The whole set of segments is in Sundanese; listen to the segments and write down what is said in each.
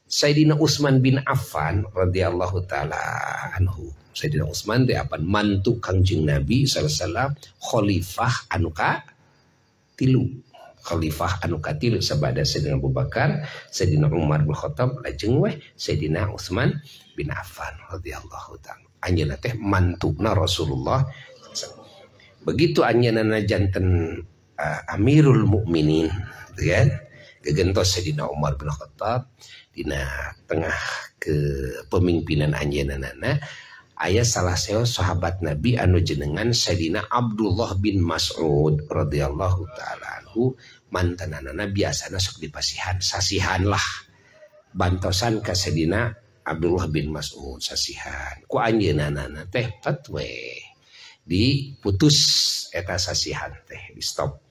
Sayyidina Utsman bin Affan radhiyallahu taala anhu. Sayyidina Utsman teh apan mantu Kangjeng Nabi sallallahu alaihi wasallam, khalifah anu ka tilu. Khalifah anu katilu sabada Sayyidina Abu Bakar, Sayyidina Umar bin Khattab, lajeng weh Sayyidina Utsman bin Affan radhiyallahu taala. Anjeunna teh mantuna Rasulullah. Begitu anjeunna janten Amirul Mukminin, gitu kan? Gegentos Sayyidina Umar bin Khattab dina tengah kepemimpinan anjeunna aya salah seorang sahabat Nabi anu jenengan Sayyidina Abdullah bin Mas'ud radhiyallahu taala anhu, mantananana biasana sok dipasihan sasihan lah bantosan ka Sayyidina Abdullah bin Mas'ud sasihan ku anjeunna teh fatwe diputus eta sasihan teh di stop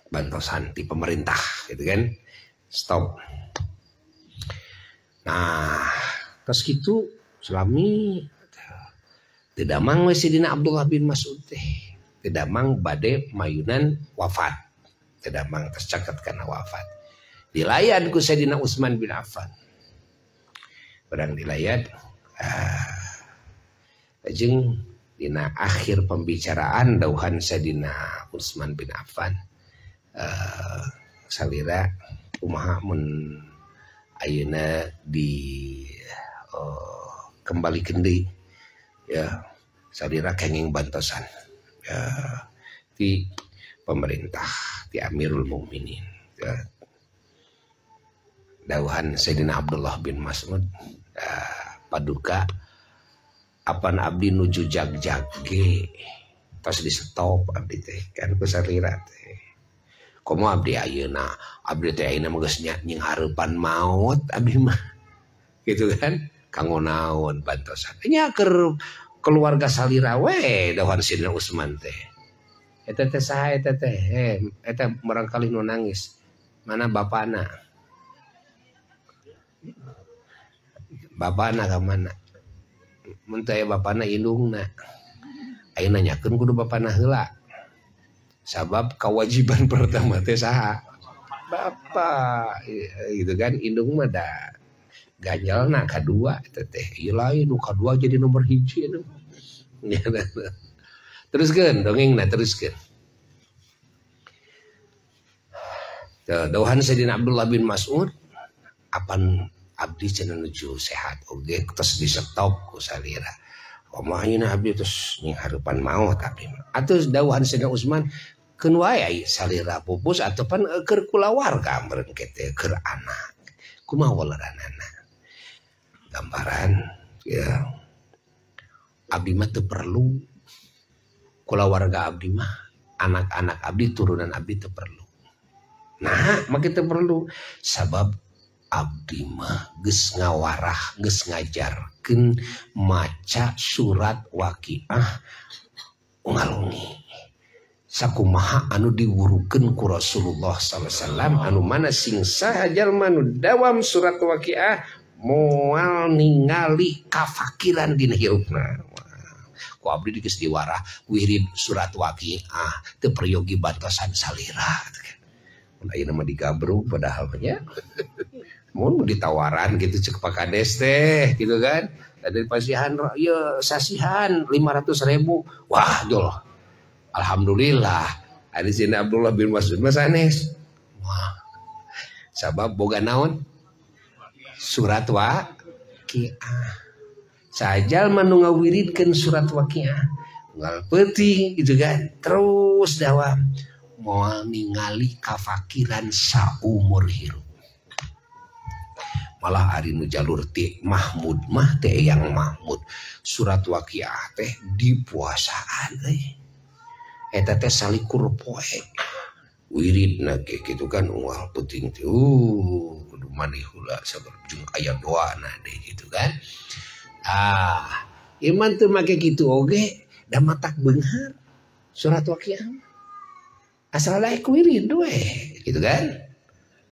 bantosan di pemerintah gitu kan, stop. Nah terus gitu selami tidak mang we Sayyidina Abdullah bin Mas'ud teh tidak mang bade mayunan wafat, tidak mang tercatat karena wafat. Dilayat ku Sayyidina Utsman bin Affan, barang dilayat lajeng dina akhir pembicaraan dauhan Sayyidina Utsman bin Affan, salira kumaha mun ayeuna di kembali deui ya salira kenging bantosan ya, di pemerintah di Amirul Mukminin ya. Dauhan Sayyidina Abdullah bin Mas'ud, paduka apan abdi nuju jag-jag ge tos di stop abdi teh kan ku salira teh. Komo abdi ayeuna, abdi teh ayeuna mah geus nying hareupan maot abdi mah. Gitu kan? Kanggo naon bantosan. Nya keur keluarga salira we dauhan Sayyidina Utsman teh. Eta teh saha eta teh? Eta barangkali nu nangis. Mana bapana? Bapana ka mana? Mun teh bapana indungna. Ayeuna nanyakeun kudu bapana heula. Sabab kewajiban pertama teh saha? Bapak gitu kan, indung mah da ganjalna kadua eta teh. Ieu lain nu kadua jadi nomor hiji anu. Teruskeun dongengna teruskeun. Dauhan Sayyidina Abdullah bin Mas'ud apan abdi cenah nuju sehat oge tos di stop ku salira. Kumaha ayeuna abdi tos nying hareupan maot abdi mah. Atuh dauhan Sayyidina Utsman keun wae salira pupus ataupun keur kulawarga meureun teh keur anak. Kumaha waleranana? Gambaran ya abdi mah teu perlu kulawarga abdi mah, anak-anak abdi turunan abdi teu perlu. Nah, make teu perlu sabab abdi mah geus ngawarah, geus ngajarkeun maca surat Waqiah ngalungi. Sakumaha anu diwurukeun ku Rasulullah sallallahu alaihi wasallam anu mana sing saha jalma nu dawam surat Waqiah moal ningali kafakiran dina hirupna. Ku abdi geus diwarah wirid surat Waqiah teu peryogi bantosan salira. Mun ayeuna mah digabrug padahal mah nya. Mun ditawaran gitu cek Pak Kades teh gitu kan. Dari pasihan ya sasihan 500.000. Wah, jol. Alhamdulillah. Ada Sayyidina Abdullah bin Mas'ud mah sanes. Wah. Sabab boga naon? Surat Waqiah. Sajal mah nu ngawiridkeun surat Waqiah. Unggal peuting gitu kan. Terus dawam moal ningali kafakiran saumur hirup. Malah ari nu jalur ti Mahmud mah teh yang Mahmud surat Waqiah teh dipuasaan euy. Eta teh salikur poe. Wiridna ge kitu kan unggal peuting teh kudu mandi heula sabar jeung aya doana deui gitu kan. Ah, iman teu make kitu oge da matak beunghar surat Waqiah. Asal daek wirid we gitu kan.